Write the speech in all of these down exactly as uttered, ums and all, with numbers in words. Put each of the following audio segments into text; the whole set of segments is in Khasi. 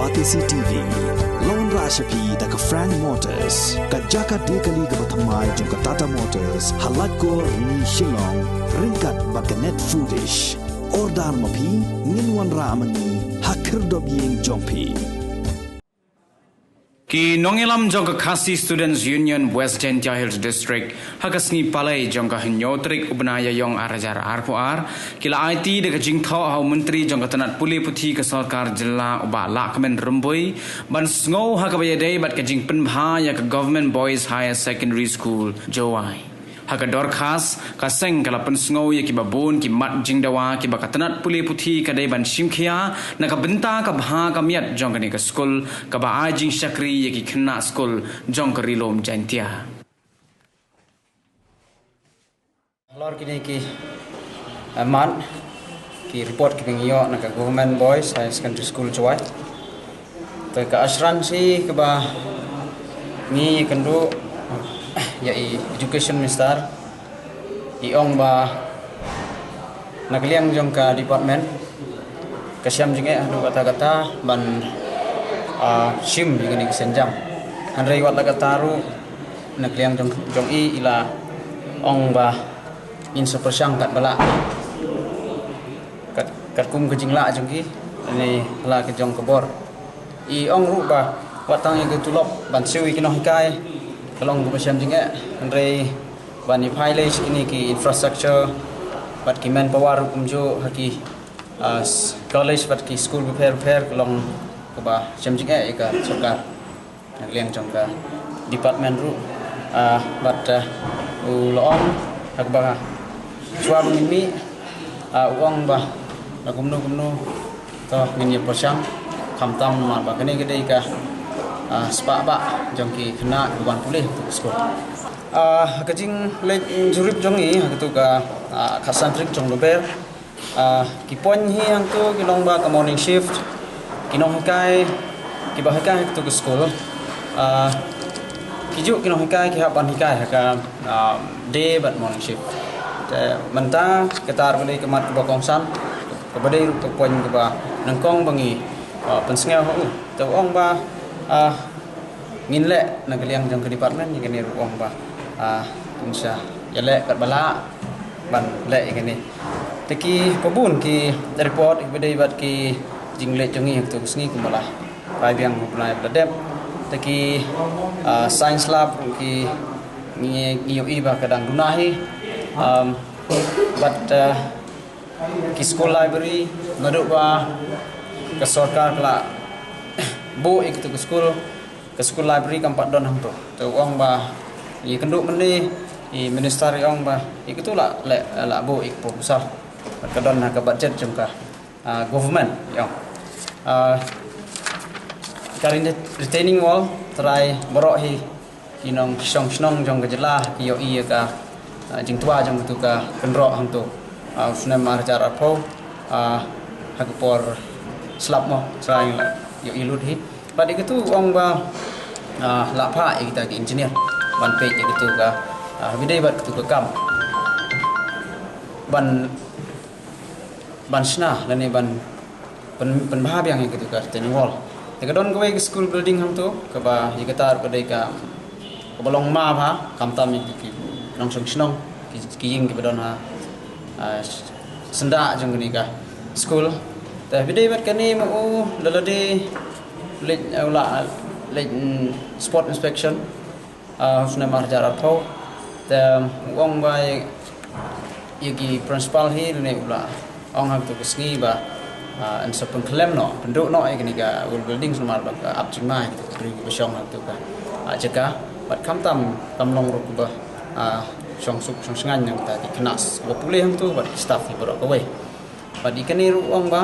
Batesi T V. Long rah sha phi da ka Frank Motors, ka jaka de kali kaba thymmai jong ka Tata Motors, ha Laitkor, Rni, Shillong, ryngkat bad ka Net Foodish. Order ma phi, ngin wanrah ma ngi ha khyrdop ïing jong phi. Ki nongïalam jong ka Khasi Students Union West Jaintia Hills District, ha ka sngi Palei jong ka hynñiew tarik u bnai Ïaïong ar hajar arphew ar, ki la aiti da ka jingthoh ha u Myntri jong ka tnat pule puthi ka sorkar jylla u Bah Lahkmen Rymbui ban sngew ha kaba ïadei bad ka jingpynbha ïa ka Government Boys Higher Secondary School, Jowai. Ha ka dorkhas, ka seng ka la pynsngew ïa kiba bun ki mat jingdawa kiba ka tnat pule puthi ka dei ban shim khia na ka bynta ka bha ka miat jong kane ka skul, kaba ai jingshakri ïa ki khynnah skul jong ka Ri Lum Jaintia. Halor kine ki, eh, mat, ki report kiba ngi ïoh na ka Government Boys Higher Secondary School, Jowai. Te ka assurance hi kaba ngi ïakynduh ïa i Education Minister, i ong ba na ka liang jong ka department ka shem jingeh haduh katta katta ban, ah, shim ïa kane ka sienjam. Hynrei wat la katta ruh na ka liang jong, jong i, i la ong ba ngin sa pyrshang katba lah. Kat, katkum ka jinglah jong ki, ne la ka jong ka bor. I ong ruh ba wat tang ïa ka tulop ban siew ïa ki nonghikai ka long kaba shem jingeh, hynrei ban ïa phai lei sha kine ki infrastructure bad ki manpower ruh kumjuh ha ki, ah, s-, college bad ki skul bapher bapher ka long kaba shem jingeh ïa ka sorkar. Na ka liang jong ka department ruh, ah, bad, ah, u la ong ha kaba shuwa ngin mih, ah, u ong ba la kumno kumno to ngin ïa pyrshang, khamtam namar ba kane ka dei ka, ah, spah bah jong ki khynnah kiba wan pule ha ka skul. Ah, ka jingleit jurip jong ngi ha katu ka, ah, khatsan tarik jong November, ah, ki point hi hangtu ki long ba ka morning shift, ki nonghikai kiba hikai ha katu ka skul, ah, ki juh ki nonghikai ki hap ban hikai ha ka, ah, day bad morning shift. Te mynta kata ruh ka dei ka mat kaba kongsan, kaba dei ruh ka point kaba nyngkong ba ngi, ah, pynsngew ha u. Te u ong ba, ah, ngin leh na ka liang jong ka department ïa kane ruh, u ong ba, ah, ngin sa ïaleh katba lah ban leh ïa kane. Te kiba bun ki report kiba dei bad ki jingleit jong ngi ha katu ka sngi kumba la rai biang u bnai ba la dep. Te ki, ah, science lab ruh ki ngi, ngi ïohi ba ka dang duna hi. Um, bad, ah, ki school library, naduh ba ka sorkar ka la buh ïa katu ka school, ka school library kam pat don hangtu. Te u ong ba ïa kynduh mynne i minister i ong ba ïa katu la, la, la buh ïa ka proposal. Ka don ha ka budget jong ka, ah, government i ong. Ah, ka retaining wall, trai baroh hi ki nongshong shnong jong ka jylla ki ïohi ïa ka, ah, jingtwa jong katu ka kynroh hangtu. Ah, u snem ar hajar arphew, ah, ha ka por slap mo, trai la ïohi lut hi. Bad ïa katu u ong ba, ah, la phah ïa kita ki engineer ban peit ïa katu ka, ah, bad ïa katu ka kam ban, ban shna lane ban pyn, pynbha biang ïa katu ka retaining wall. Te ka don kawei ka school building hangtu kaba ïa kata ruh ka dei ka, kaba long ma bha, khamtam ïa ki, ki nongshong shnong, ki, ki ïing kiba don ha, ah, syndah jong kane ka school. Te bad ïa bad kane ma u la lade leit, eh, u la leit, mm, spot inspection, ah, u snem ar hajar arphew. Te u ong ba ïa, ïa ki principal hi ne u la ong ha katu ka sngi ba, ah, yn sa pynkhlem noh, pynduh noh ïa kane ka old building namar ba ka ap jingma ïa katu ka briew kiba shong ha katu ka, ah, jaka. Bad khamtam kam long ruh kiba, ah, shong suk shong shngaiñ na kita ki khynnah kiba pule hangtu bad ki staff hi baroh kawei. Bad ïa kane ruh u ong ba,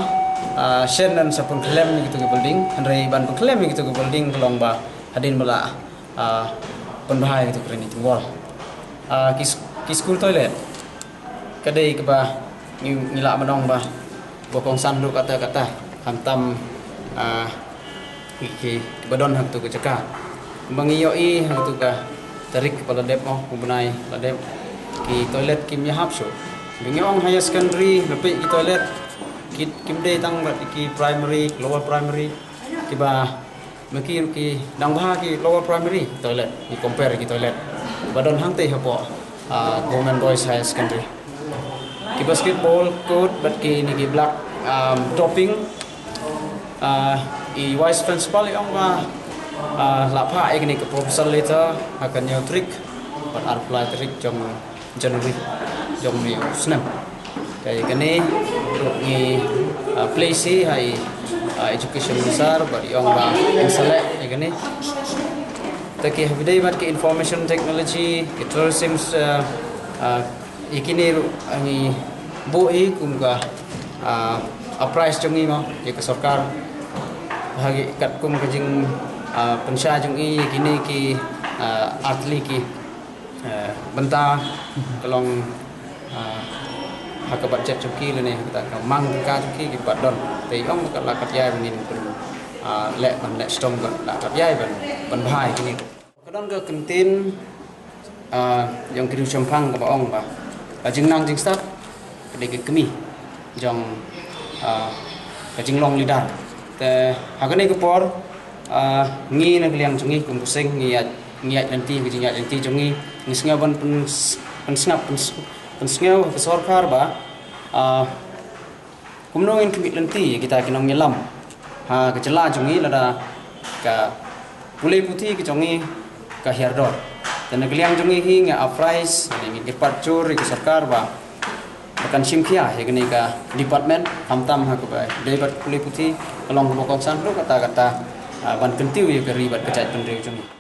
ah, shen yn sa pynkhlem ïa katu ka building, hynrei ban pynkhlem ïa katu ka building ka long ba hadien ba la, ah, pynbha ïa katu ka retaining wall. Ah, ki s-, ki school toilet ka dei kaba ngi, ngi lah ban ong ba, ba kongsan haduh katta katta, khamtam, ah, ki, kiba don ha katu ka jaka. Ba ngi ïohi ha katu ka tarik ba la dep mo, u bnai la dep, ki toilet kim ïahap shuh. Ba ngi ong higher secondary, la peit ki toilet, ki, kim dei tang bad ki primary, lower primary. Kiba ma ki ruh ki dang bha ki lower primary toilet, ki compare ki toilet ba don hangtei hapoh, ah, Government Boys Higher Secondary. Ki basketball court bad kine ki black, um, topping. Ah, i Vice Principal i ong ba, ah, la phah ïa kine ki proposal letter ha ka hynñiew tarik bad arphew lai tarik jong January jong une u snem. Te ïa kane ruh ngi, ah, place hi ha i, ah, Education Minister bad i ong ba in sa leh ïa kane. Te ki ha ba ïadei bad ki information technology, ki tourism, ah, ah, ïa kine ruh ngi buh hi kum ka, ah, prize jong ngi mo ïa ka sorkar. Ha ki katkum ka jing, ah, pynshai jong ngi ïa kine ki, ah, artylli ki, eh, bynta ka long, ah, ha ka budget jong ki lane ha kata ka mang tyngka jong ki ki pat don. Te i ong ka la kat ïai ban, ah, leh ban leh stom ka la kat ïai ban, ban bha ïa kine. Ka don ka kyntien, ah, jong ki riew shemphang kaba ong ba ka jingnang jingstad ka dei ka kmie jong, ah, ka jinglong leader. Te ha kane ka por, ah, ngi na ka liang jong ngi kum ka seng ngi ïaid, ngi ïaid lynti, ka jingïaid lynti jong ngi, ngi sngew ban pyn-, pynsngap, pyns-, pynsngew ha ka sorkar ba, ah, kumno ngin khmih lynti ïa kita ki nongïalam ha ka jylla jong ngi lada ka pule puthi ka jong ngi ka hiar dor. Te na ka liang jong ngi hi nga apprise, ngi kyrpad jur ïa ka sorkar ba, ba kan shim khia ïa kane ka department, khamtam ha kaba ïadei bad pule puthi, ka long kaba kongsan ruh kata kata, ah, ban kyntiew ïa ka ri bad ka jaitbynriew jong ngi.